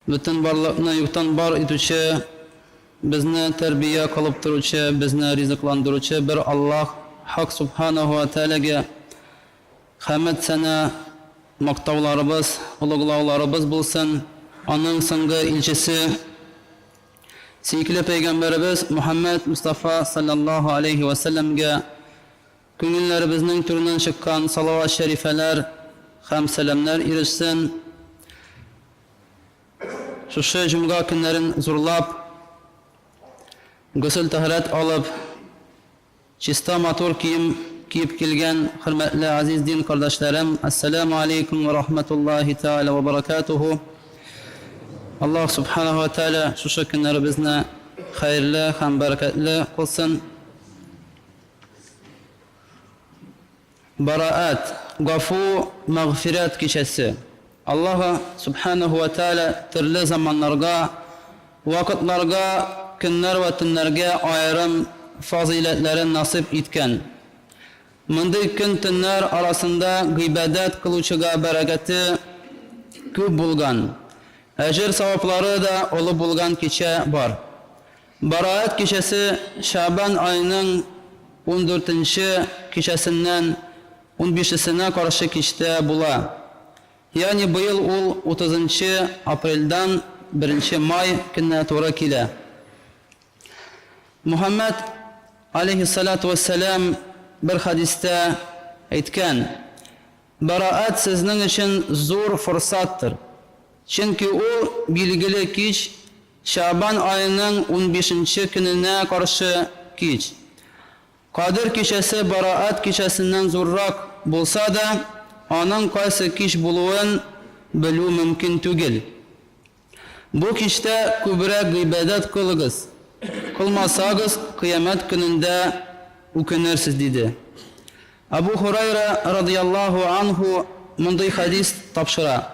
Бөтен барлыкны юктан бар итүче, безне тәрбия кылып торучы, безне ризыкландыручы бер Аллаһ Хак Субханаһу ва Тәгаләгә хәмед сәна, мактауларыбыз, олуглауларыбыз булсын. Аның соңгы илчесе, сөекле пәйгамбәребез Мухәммәд Мостафа салләллаһу алейһи вә сәлләмгә Күңелләребезнең түреннән чыккан салават шәрифәләр һәм сәламнәр ирешсен. Шушы җомга көннәрен зурлап, госел-тәһарәт алып, чиста матур кием киеп килгән хөрмәтле азиз дин кардәшләрем, Ассаламу алейкум ва рахматуллахи тааля ва баракатуху. Аллаһ субханаху ва тааля шушы көннәребезне хәерле һәм бәрәкәтле кылсын. Бараат, гафу, мәгъфирәт кичәсе. Аллаһ Сүбхәнәһү вә Тәгалә төрле заманнарга, вакытларга, көннәр вә төннәргә аерым фазыйләтләрен насыйп иткән. Мондый көн-төннәр арасында гыйбадәт кылучыга бәрәкәте күп булган, әҗер-саваплары да олы булган кичә бар. Бараат кичәсе Шәгъбан аеның ундүртенче кичәсеннән унбишесенә каршы кичтә була. Ягъни быел ул утызынчы апрельдән беренче май көненә туры килә. Мөхәммәд, алейһиссалату вәссәлам, бер хәдистә әйткән, Бараат сезнең өчен зур форсаттыр, чөнки ул билгеле кич Шәгъбан аеның унбишенче көненә каршы кич. Кадер кичәсе Бараат кичәсеннән зуррак булса да, аның кайсы кич булуын белү мөмкин түгел. Бу кичтә күбрәк гыйбадәт кылыгыз, кылмасагыз, кыямәт көнендә үкенерсез, диде. Әбу Һурайра радыяллаһу анһу мондый хәдис тапшыра,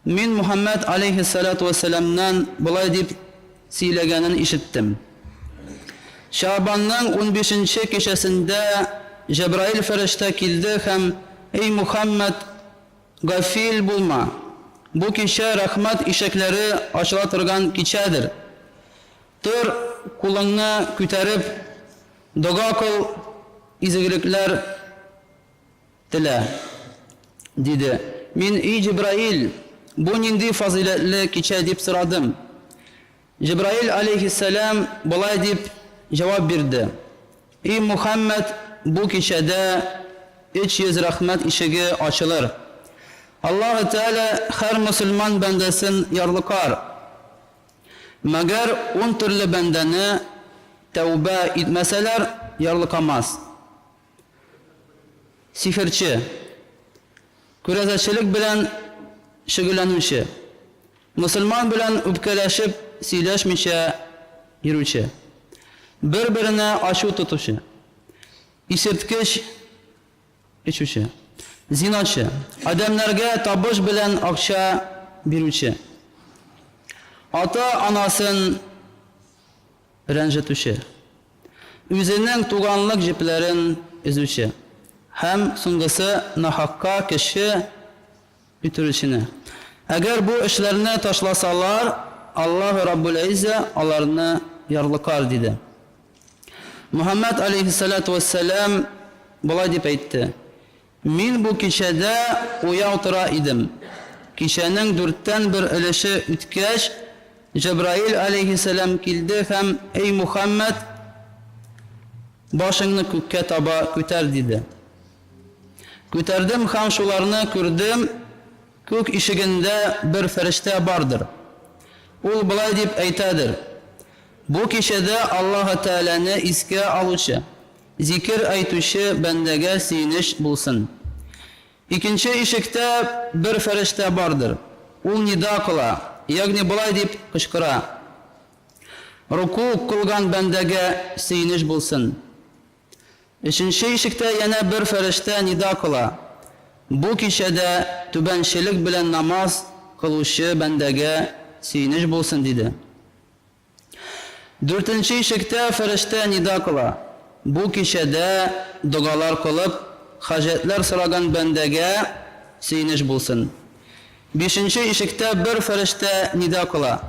Мин Мухәммәд аләйһиссәлату вәссәламнән болай дип сөйләгәнен ишеттем, Шәгъбанның унбишенче кичәсендә Җәбраил фәрештә килде һәм, Эй Мухәммәд, гафил булма! Бу кичә рәхмәт ишекләре ачыла торган кичәдер. Тор, кулыңны күтәреп, дога кыл, изгелекләр Телә. Диде. Мин, И Җибраил, бу нинди фазыйләтле кичә, дип сорадым. Җибраил аләйһиссәлам болай дип җавап бирде, И Мухәммәд, бу кичәдә 300 рәхмәт ишеге ачылыр. Аллаһы Тәгалә һәр мөселман бәндәсен ярлыкар. Мәгәр ун төрле бәндәне тәүбә итмәсәләр, ярлыкамас. Сихерче, күрәзәчелек белән шөгыльләнүче, мөселман белән үпкәләшеп сөйләшмичә йөрүче, бер-беренә ачу тотучы, исерткеч эчүче, зиначы, адәмнәргә табыш белән акча бирүче, ата-анасын рәнҗетүче, үзенең туганлык җепләрен өзүче һәм соңгысы нахакка кеше үтерүчене. Әгәр бу эшләрне ташласалар, Аллаһу Раббул-Иззә аларны ярлыкар, диде. Мөхәммәд алейһиссалату вәссәлам болай дип әйтте, Мин бу кичәдә уяу тора идем. Кичәнең дүрттән бер өлеше үткәч, Җәбраил аләйһиссәлам килде һәм, Әй Мухәммәд, башыңны күккә таба күтәр, диде. Күтәрдем һәм шуларны күрдем, күк ишегендә бер фәрештә бардыр. Ул болай дип әйтәдер, Бу кичәдә Аллаһы Тәгаләне искә алучы, Зикер әйтүче бәндәгә сөенеч булсын. Икенче ишектә бер фәрештә бардыр. Ул нида кыла, ягъни болай дип кычкыра, Руку кылган бәндәгә сөенеч булсын. Өченче ишектә янә бер фәрештә нида кыла, Бу кичәдә түбәнчелек белән намаз кылучы бәндәгә сөенеч булсын, диде. Дүртенче ишектә фәрештә нида кыла. Бу кичәдә догалар кылып, хаҗәтләр сораган бәндәгә сөенеч булсын. Бишенче ишектә бер фәрештә нида кыла.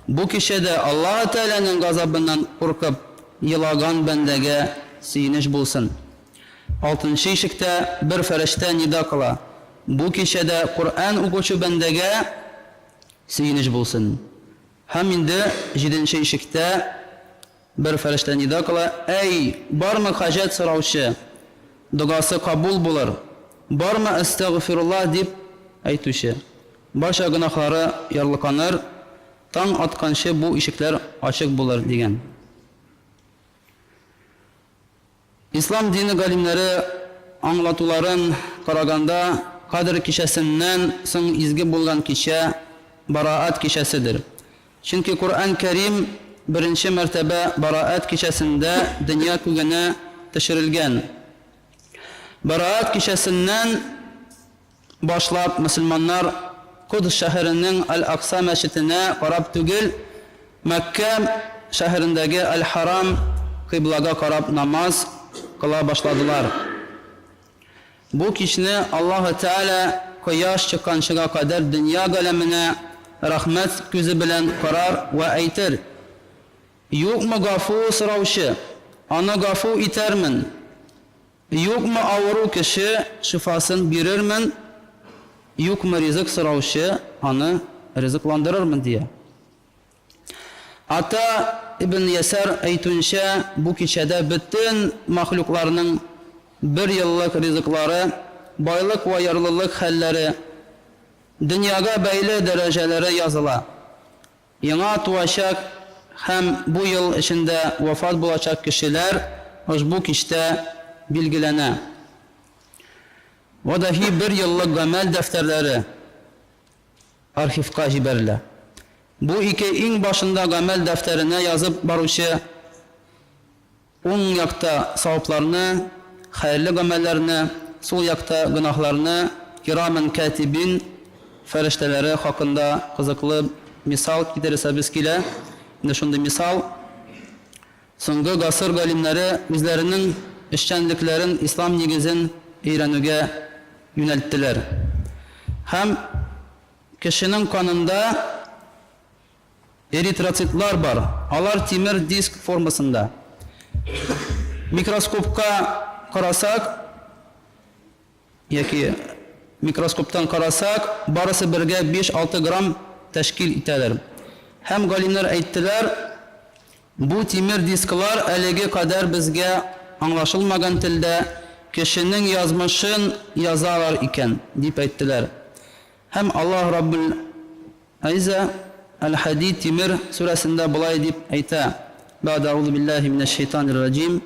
Бу кичәдә Аллаһы Тәгаләнең газабыннан куркып елаган бәндәгә сөенеч булсын. Алтынчы ишектә бер фәрештә нида кыла. Бу кичәдә Коръән укучы бәндәгә сөенеч булсын. Һәм инде җиденче ишектә бер фәрештә нида кыла, Әй, бармы хаҗәт сораучы, догасы кабул булыр, бармы әстәгъфируллаһ дип әйтүче, барча гөнаһлары ярлыканыр, таң атканчы бу ишекләр ачык булыр, дигән. Ислам дине галимнәре аңлатуларын караганда, Кадер кичәсеннән соң изге булган кичә, Бараат кичәседер. Чөнки Коръән Кәрим беренче мәртәбә Бараат кичәсендә дөнья күгенә төшерелгән. Бараат кичәсеннән башлап мөселманнар Кодс шәһәренең Әл-Акса мәчетенә карап түгел, Мәккә шәһәрендәге Әл-Хәрам кыйблага карап намаз кыла башладылар. Бу кичне Аллаһы Тәгалә кояш чыкканчыга кадәр дөнья галәменә рәхмәт күзе белән карар вә әйтер, Юкмы гафу сораучы, аны гафу итәрмен. Юкмы авыру кеше, шифасын бирермен, юкмы ризык сораучы, аны ризыкландырырмын, дия. Ата ибн Ясар әйтүенчә, бу кичәдә бөтен мәхлукларның бер еллык ризыклары, байлык вә ярлылык хәлләре, дөньяга бәйле дәрәҗәләре языла. Яңа туачак һәм бу ел эчендә вафат булачак кешеләр ошбу кичтә билгеләнә. Вә даһи бер еллык гамәл дәфтәрләре архивка җибәрелә. Бу ике иң башында гамәл дәфтәренә язып баручы Уң якта савапларны, хәерле гамәлләрне, сул якта гөнаһларны кирамен кәтибин фәрештәләре хакында кызыклы мисал китерәсебез килә. Инде шундый мисал. Соңгы гасыр галимнәре үзләренең эшчәнлекләрен ислам нигезен өйрәнүгә юнәлттеләр. Һәм кешенең канында Эритроцитлар бар, алар тимер диск формасында. Микроскопка карасак, яки микроскоптан карасак, барысы бергә 5-6 грамм тәшкил итәләр. Һәм галимнәр әйттеләр, бу тимер дисклар әлеге кадәр безгә аңлашылмаган телдә кешенең язмышын язалар икән, дип әйттеләр. Һәм Аллаһ Раббул Гыйззә Әл-Хәдид Тимер сүрәсендә болай дип әйтә, Бәгъдә әгъузу биллаһи минәш-шәйтанир раҗим,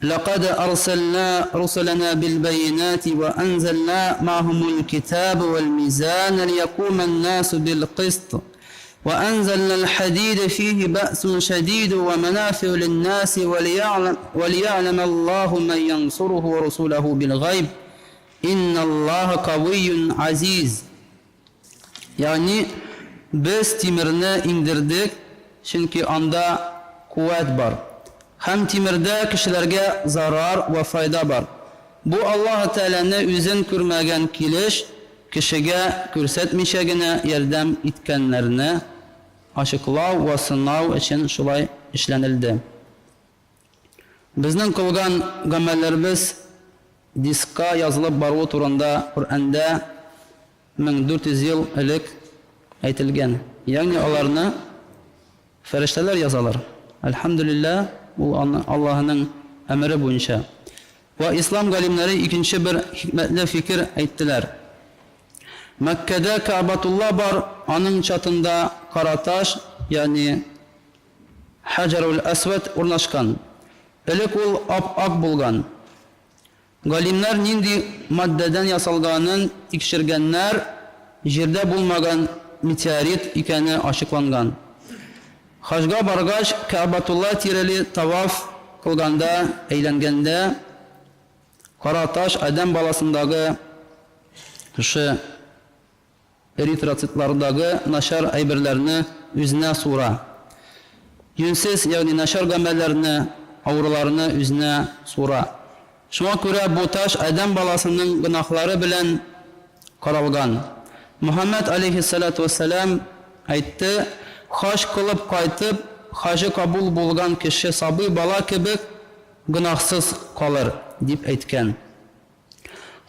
Ләкад арсәлнә русуләнә бил-бәйинәти вә әнзәлнә мәгъһумул китабә вәл-мизанә лиякумән-насу бил-кыст вә әнзәлнәл хәдидә фиһи бәъсун шәдиду вә мәнафиу лин-наси вә лиягъләмәллаһу мән янсуруһу вә русуләһу бил-гайб Инналлаһа кавийюн азиз. Ягъни, без тимерне иңдердек, чөнки анда куәт бар. Һәм тимердә кешеләргә зарар вә файда бар. Бу Аллаһы Тәгаләне үзен күрмәгән килеш, кешегә күрсәтмичә генә ярдәм иткәннәрне ачыклау вә сынау өчен шулай эшләнелде. Безнең кылган гамәлләребез дискка язылып баруы турында Коръәндә 1400 ел элек әйтелгән. Ягъни аларны фәрештәләр язалар. Әлхәмдүлилләһ, ул аны Аллаһының әмере буенча. Вә ислам галимнәре икенче бер хикмәтле фикер әйттеләр. Мәккәдә Кәгъбәтулла бар, аның чатында кара таш, ягъни Хәҗәрул-әсвәд урнашкан. Элек ул ап-ак булган. Галимнәр нинди матдәдән ясалганын тикшергәннәр, җирдә булмаган метеорит икәне ачыкланган. Хаҗга баргач, Кәгъбәтулла тирәли таваф кылганда, әйләнгәндә, кара таш адәм баласындагы шушы Эритроцитлардагы начар әйберләрне үзенә суыра. Юньсез, ягъни начар гамәлләрне, авыруларны үзенә суыра. Шуңа күрә бу таш адәм баласының гөнаһлары белән каралган. Мөхәммәд алейһиссалату вәссәлам әйтте, Хаҗ кылып кайтып, хаҗы кабул булган кеше сабый бала кебек гөнаһсыз калыр, дип әйткән.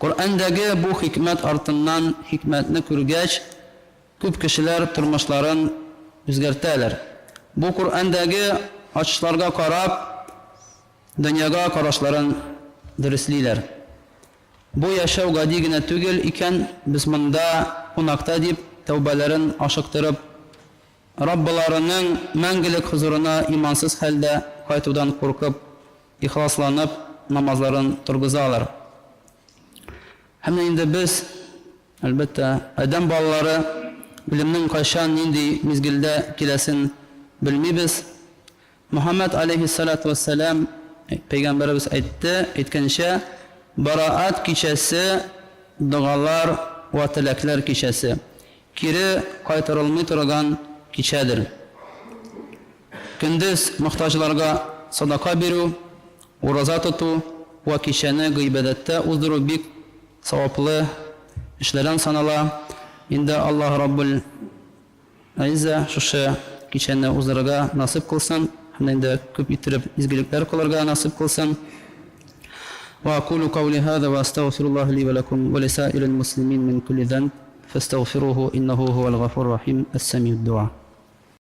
Коръәндәге бу хикмәт артыннан хикмәтне күргәч, күп кешеләр тормышларын үзгәртәләр. Бу Коръәндәге ачышларга карап, дөньяга карашларын дөреслиләр. Бу яшәү гади генә түгел икән, без монда кунакта дип, тәүбәләрен ашыктырып, Раббыларының мәңгелек хозурына имансыз хәлдә кайтудан куркып, ихласланып намазларын торгызалар. Һәм дә инде без, әлбәттә, адәм балалары, үлемнең кайчан, нинди мизгелдә киләсен белмибез. Мөхәммәд аләйһиссалату вәссәлам, пәйгамбәребез әйтте, әйткәнчә, Бараат кичәсе, догалар вә теләкләр кичәсе, кире кайтарылмый торган кичәдер. Көндез мохтаҗларга садака бирү, ураза тоту вә кичәне гыйбадәттә уздыру бик саваплы эшләрдән санала. Инде Аллаһ Раббул Гыйззә шушы кичәне уздырырга насыйп кылсын һәм дә инде күп иттереп изгелекләр кылырга насыйп кылсын. Ва акулу каули һаза ва астагфируллаһа ли ва лакум ва лисаирил муслимин мин кулли занб фастагфируху иннаху хуал гафур рахим ас-самиуд дуа.